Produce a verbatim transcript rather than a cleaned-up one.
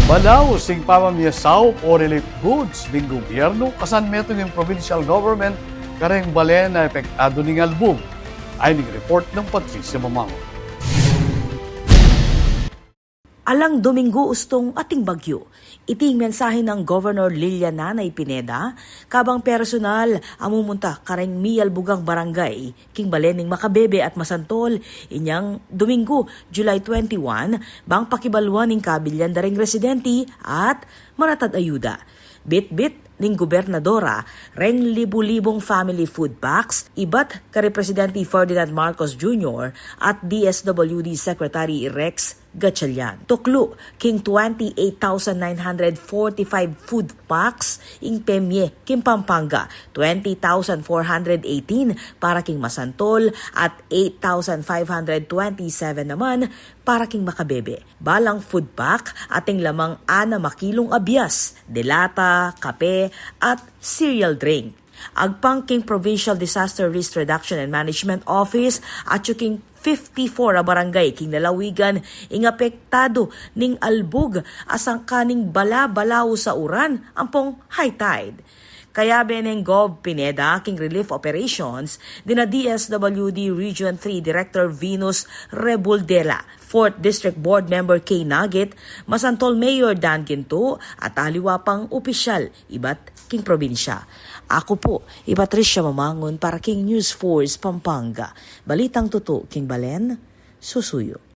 Balaus ing pamamiasaup o relief goods ning gubyernu kasan metung ing provincial government kareng balen a epektadu ning albug. Ayni ing report nang Patricia Mamango. Alang Dominggu ustung ating bagyu. Iti ing mensahe nang Governor Lilian Nanay Pineda, kabang personal a mumunta kareng miyalbugang barangay king balen ning makabebe at masantol inyang Dominggu, July twenty-one, bang pakibaluan ing kabilyan da reng residenti at maratad ayuda. Bitbit ning gobernadora reng libu-libung family food packs ibat kare Presidente Ferdinand Marcos Junior at D S W D Secretary Rex Gatchalian. Tuklu king twenty-eight thousand nine hundred forty-five food packs ing pemie king Pampanga, twenty thousand four hundred eighteen para king masantol at eight thousand five hundred twenty-seven naman para king makabebe. Balang food pack ating lamang anam a kilung a bias, delata, kape, at cereal drink. Agpang king Provincial Disaster Risk Reduction and Management Office, atyu king fifty-four a barangay king lalawigan ing apektadu ning albug a sangka ning bala-balaus a uran ampong high tide. Kayabe neng Gov Pineda king relief operations dina D S W D Region three Director Venus Rebuldela, Fourth District Board Member Kay Nugget, Masantol Mayor Dan Ginto, at aliwa pang opisyal ibat king probinsya. Aku pu i Patricia Mamangun para king News Force Pampanga. Balitang tutu king balen, susuyu.